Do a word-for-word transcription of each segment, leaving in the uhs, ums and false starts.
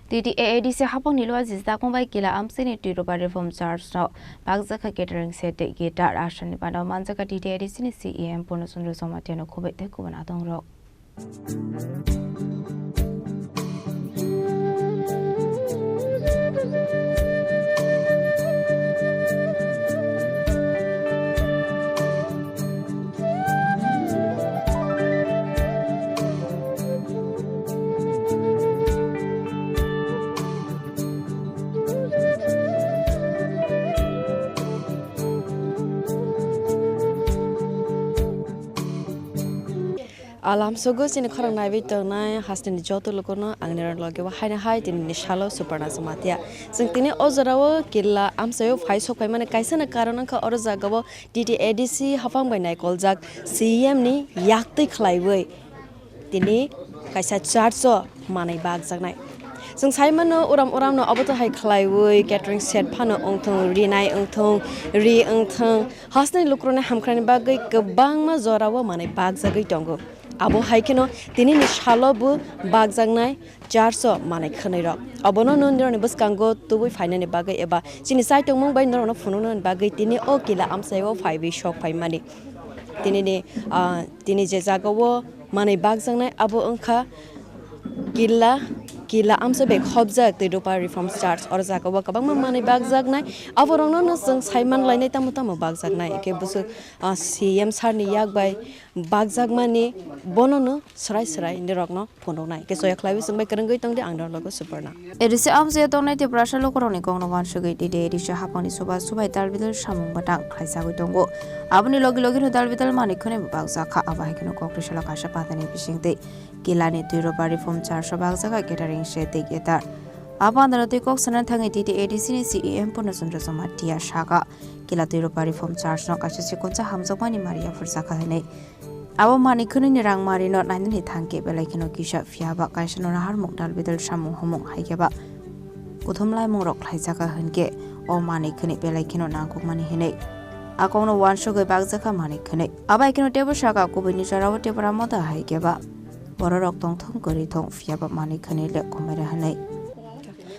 T T A A D C hapangni lua jijak mungbai kila amsini Tirupa Reform Church no bakjakha catering set tei guitar aswrwngni bana manjakha T T A A D C ni C E M Purna Chandra Jamatia no khoboi tei kubun adong rok. Alam sogo chini khorang naiwi tongnai hasteni joto lukuno ang nirok loge o haino hai tini ni salo Suparna Jamatia. Chwng tini o jorao killa amchaio phai sok phaimani kaisa na karon wngkha oro jagao T T A D C haphang bai naikoljak C E M ni yaktwi khlaiwi tini kaisa church o manwi bakjaknai. Chwng sai mano uram uram no obo to hai khlaiwi catering set phano wngthong, rinai wngthong, ri wngthong, hasteni lukurokni hamkrai ni bagwi kwbangma jorao manwi bakjagwi tongo. Abo hai kheno tini ni salo bo bakjaknai church o manwi khwnwi rok. Obono no nirokni bwskango tubui phainani bagwi eba chini chaitongmung bai norokno phunuknani bagwi tini o kila amchaio phaiwi sok phaimani. Tini ni, ah, tini je jagao manwi bakjaknai abo wngkha killa, killa amsa bai khobjak tei Rupa Reform Church. Oro jagao kwbangma manwi bakjaknai. Aborokno no chwng sai man lainai tamo tamo bakjaknai. Hwnkhe bwswk, ah, C M sir ni yak bai bakjakmani bono no swrai swrai nirokno phunuknai. Hwnkhe soya khlaiwi chwng bai kwrwngwi tongdi ang norok logo Suparna. A D C amchaio tongnai Tiprasa lukurokni kokno uansugwi T T A A D C hapangni chubachu bai dalbidal samung bwtang khlaijagwi tongo. Aboni logi logino dalbidal manwi khwnwi bo bakjakha. Abo hai kheno kok twi salo kaisa patani bisingtwi kilani Tirupa Reform Church o bakjakha catering set tei guitar. Abo andaro twi kok sanani thangwi T T A A D C ni C E M Purna Chandra Jamatia sakha, kila Tirupa Reform Church no kaisa chikonsa hamjakmani mari yaphar jakha hwnwi. Abo manwi khwnwini rang marino nainani thangkhe belai kheno kisa, phiya ba kaisa no naharmung dalbidal samung humung hai khe ba kuthum laimung rok khlaijakha hwnkhe o manwi khwnwi belai kheno nangkukmani hwnwi. A kokno uansugwi bakjakha manwi khwnwi. Abo hai kheno teibo sakha kubuini jorao Tipra Motha hai khe ba bororok tongthong kwrwi thung, phiya ba manwi khwnwi le komaira hwnwi.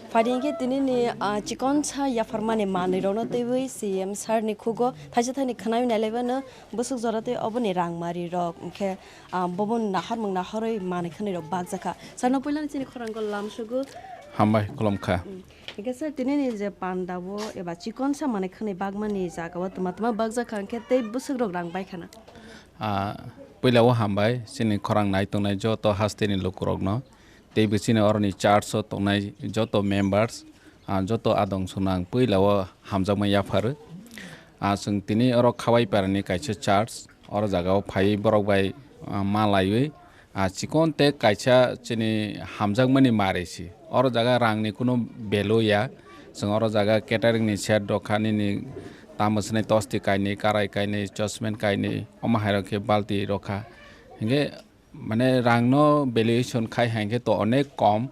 Phaidi hwnkhe tini ni, ah, chikonsa yapharmani manwi rokno twiwi C M sir ni khugo thaisa thaini khwnai nai laibano. Bwswk jora tei oboni rang mari rok hwnkhe, ah, boboni naharmung naharwi manwi khwnwi rok bakjakha. Sir no puilani chini khorango lamsugo. Hambai khulumkha. Mm. Hwnkhe sir, tini ni je panda o eba chikonsa manwi khwnwi bakmani jaga o twma twma bakjakha hwnkhe tei bwswk rok rang bai khana. Ah, puila o hambai chini khorang nai tongnai joto hasteni lukurokno. Tei bwsini oroni church o tongnai joto members, ah, joto adong swnang puila o hamjakma yapharo. Ah, chwng tini oro Khawaiparani kaisa church, oro jagao phaiwi borok bai, ah, ma laiwi, ah, chikon tei kaisa chini hamjakmani mari si. Oro jaga rangni kunu value ya. Chwng oro jaga catering ni set rok kha nini tamo swnai tosti kainwi, karai kainwi, chosmen kainwi, omo hai rok khe balti rok kha. Hinkhe mane rangno valuation khai hai khe to onek kom.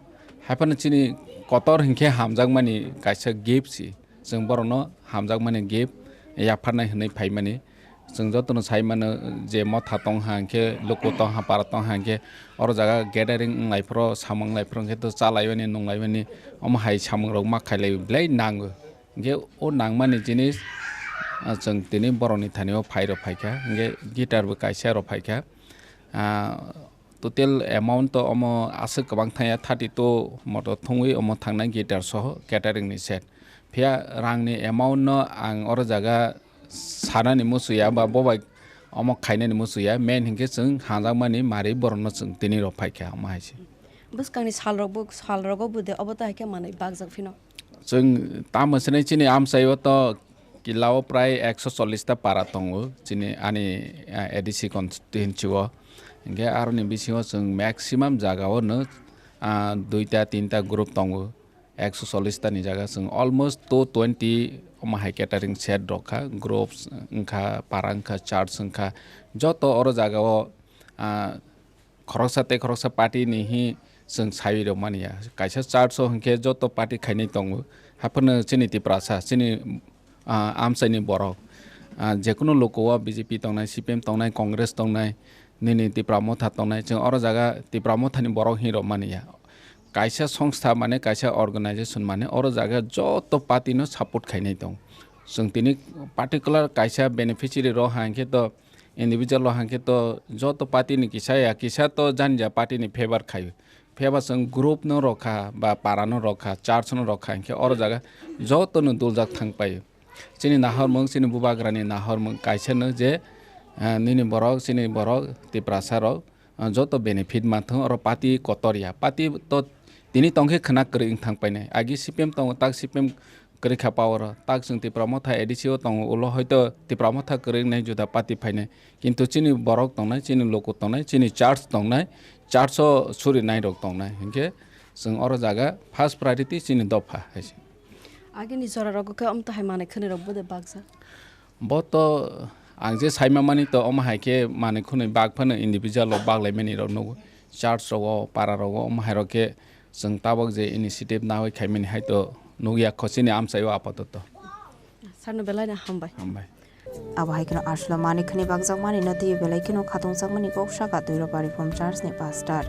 Haiphano chini kotor hinkhe hamjakmani kaisa gift si. Chwng borokno hamjakmani gift yapharnai hwnwi phaimani. Chwng jotono sai mano je motha tong ha hinkhe luku tong ha para tong ha hinkhe oro jaga gathering wng lai phoro samung wng lai phoro hinkhe to cha lai mani nung lai mani omo hai samung rok ma khai lai belai nango. Hinkhe o nangmani jinis, ah, chwng tini borokni thani o phai rok phaikha, hinkhe guitar bo kaisa rok phaikha. Ah, total amount to omo aswk kwbang thangya, thirty two moto thungwi omo thangnai guitar soho catering ni set. Phiya rangni amount no ang oro jaga sanani musuya ba bobai omo khainani musuya, main hinkhe chwng hanjakmani mari borokno chwng tini rok phaikha omo hai se. Bwskangni salrok bo, salrogo bo de obo to hai khe manwi bakjak phino. Chwng tamo swnwi chini amchaio to kilao prai ekso chollish ta para tongo chini ani, ah, A D C constituency o. Hinkhe aroni bisingo chwng maximum jagao no, ah, duita tinta group tongo. Ekso chollish ta ni jaga chwng almost two twenty omo hai catering set rok kha, groups wngkha, para wngkha, church wngkha, joto oro jagao, ah, khoroksa tei khoroksa party ni hi chwng sai rw mani ya. Kaisa church o hinkhe joto party khainai tongo. Haphano chini Tiprasa, chini, ah, amchaini borok, ah, jekunu luku o B J P tongnai, C P M tongnai, Congress tongnai, nini Tipra Motha tongnai, chwng oro jaga Tipra Motha ni borok hinwi rw mani ya. kaisa songstha mane, kaisa organization mane, oro jaga joto party no support khainai tong. Chwng tini particular kaisa beneficiary rok hai khe to, individual rok hai khe to, joto party ni kisa ya kisa to jani ja party ni favor khaio. Phiya ba chwng group no rok kha, ba para no rok kha, church no rok kha, hinkhe oro jaga joto no duljak thang paio. Chini nahormung, chini bubagrani nahormung kaisa no je, ah, nini borok, chini borok, Tiprasa rok, ah, joto benefit manthung, oro party kotor ya. Party to tini tongkhe khwna kwrwi wng thang painai. Agi C P M tongo, tak C P M kwrwi kha power o. Tak chwng Tipra Motha A D C o tongo, ulo hoito Tipra Motha kwrwi wngnai juda party phainai. Kintu chini borok tongnai, chini luku tongnai, chini church tongnai, church o suri nai rok tongnai. Hinkhe chwng oro jaga first priority chini dopha hai se. Agini jora rogo khe omtahai manwi khwnwi rok bode baksa. Bo to ang je saima mani to omo hai khe manwi khwnwi bak phano individual rok bak lai mani rok nugo. Church rogo, para rogo omo hai rok khe chwng tabok je initiative nawi khai mani hai to nugya kho chini amchai o apatoto. Sarno belai no hambai. Hambai. Abo hai kheno aswkno manwi khwnwi bakjakmani no twiwi belai kheno khatungjakmani kok saka Twiropa Reform Church ni pastor.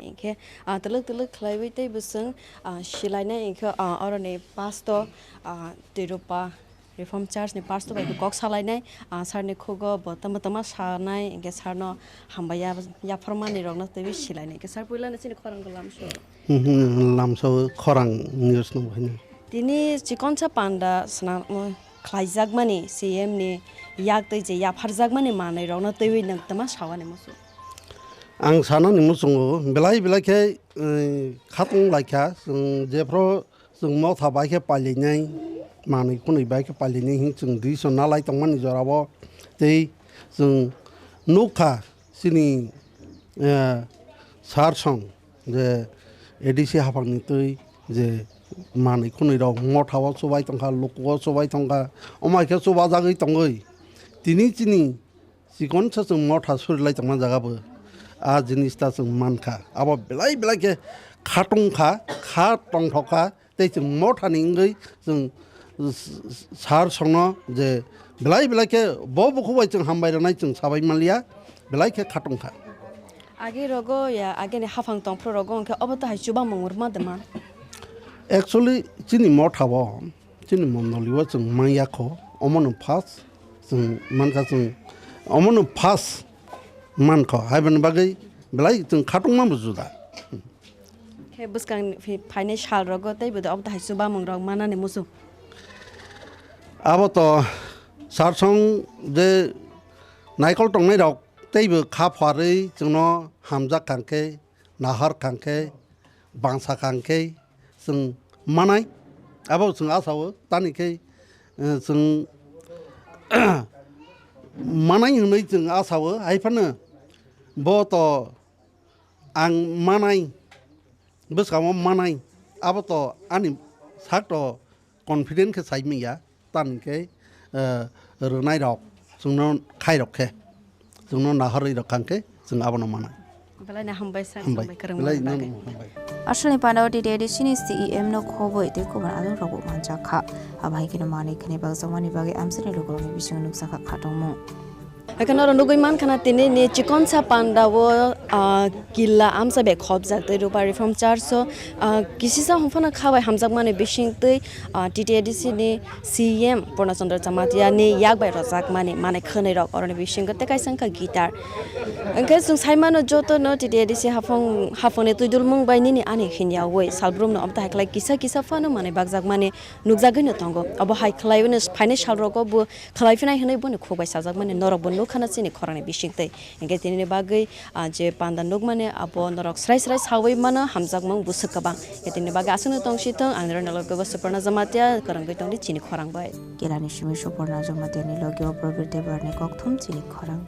Hinkhe, ah, twlwk twlwk khlaiwi tei bwswng, ah, silainai hinkhe, ah, oroni pastor, ah, Twiropa Reform Church ni pastor bai kok salainai, ah, sir ni khugo bo tama tama sanai, hinkhe sir no hambai ya, yaphar mani rok no twiwi silainai. Hinkhe sir puila no chini khorang go lamso. Hmm, hmm, lamso khorang news no bahai no. Tini chikonsa panda swnam, khlaijakmani C M ni yak twi je yapharjakmani manwi rokno twiwi nwng tama sawani muchung. Ang sanani muchungo belai belai khe, eh, khatung laikha, chwng jephru chwng motha bai khe pailainai, manwi khwnwi bai khe pailainai hin chwng dui sonna lai tongmani jorao tei chwng nukha chini, eh, sir song je A D C haphangni twi je manwi khwnwi rok motha o chubai tongkha, luku o chubai tongkha, omo hai khe chubajagwi tongwi tini chini chikonsa chwng motha suri lai tongma jaga bo a jinis ta chwng mankha. Abo belai belai khe khatung kha, kha tongthok kha, tei chwng motha ni wngwi chwng s-, s-, sir songno je belai belai khe bo bukhuk bai chwng hambai rwnai chwng sabai manliya, belai khe khatung kha. Age rogo ya, age ni haphang tongphru rogo hwnkhe obo to hai chubamung rwma de man? Actually, chini motha o, chini mondoli o chwng manya kho, omo no first chwng mankha chwng, omo no first mankho, haibani bagwi belai chwng khatungma bo juda. Khe bwskang phi-, phainai sal rogo tei bo de obo to hai chubamung rok manani muchung. Abo to sir song je naikol tongnai rok teibo kha pharwi chwngno hamjak kha khe, nahar kha khe, bangsa kha khe chwng manai. Abo chwng asao tani khe, eh, chwng manai hwnwi chwng asao, hai phano bo to ang manai, bwskango manai, abo to ani sak to confident khe sai manya, tani khe, eh, rwnai rok chwngno khai rok khe, chwngno nahorwi rok kha khe chwng abono manai. Belai no hambai sir, hambai. Hambai kwrwngmani bagwi. Belai no hambai. Aswkni panda o T T A D C ni C E M no khobwi tei kubun adong rok bo manjak kha. Abo hai kheno manwi khwnwi bakjakmani bagwi amchaini lukurokni bisingo nukjakha khatungmung. Haikhe norok nugwi mankha na tini ni chikonsa panda o, ah, killa amsa bai khopjak tei Rupa Reform Church o, ah, kisisa hwnphano kha bai hamjakmani bisingtwi, ah, T T A D C ni C M Purna Chandra Jamatia ni yak bai rojakmani manwi khwnwi rok oroni bisingo tei kaisa wngkha guitar. Hwnkhe chwng sai mano joto no T T A D C haphang, haphangni twidulmung bai nini ani hinyawi salbrumno omo tai hai khlai kisa kisa phano manwi bakjakmani nukjagwi no tongo. Obo hai khlaiwi no phainai sal rogo bo khlai phinai hwnwi boni khuk bai chajakmani norok bo nukha na chini khorang ni bisingtwi. Hinkhe tini ni bagwi, ah, je panda nukmani abo norok srai srai sawi mano hamjakmung bwswk kwbang. Hinkhe tini ni bagwi aswkno tong si thung, ang nirok ni loge bo Suparna Jamatia kwrwngwi tongdi chini khorang bai. Kela ni simi Suparna Jamatia ni loge o Probir Debbarma ni kokthum chini khorang.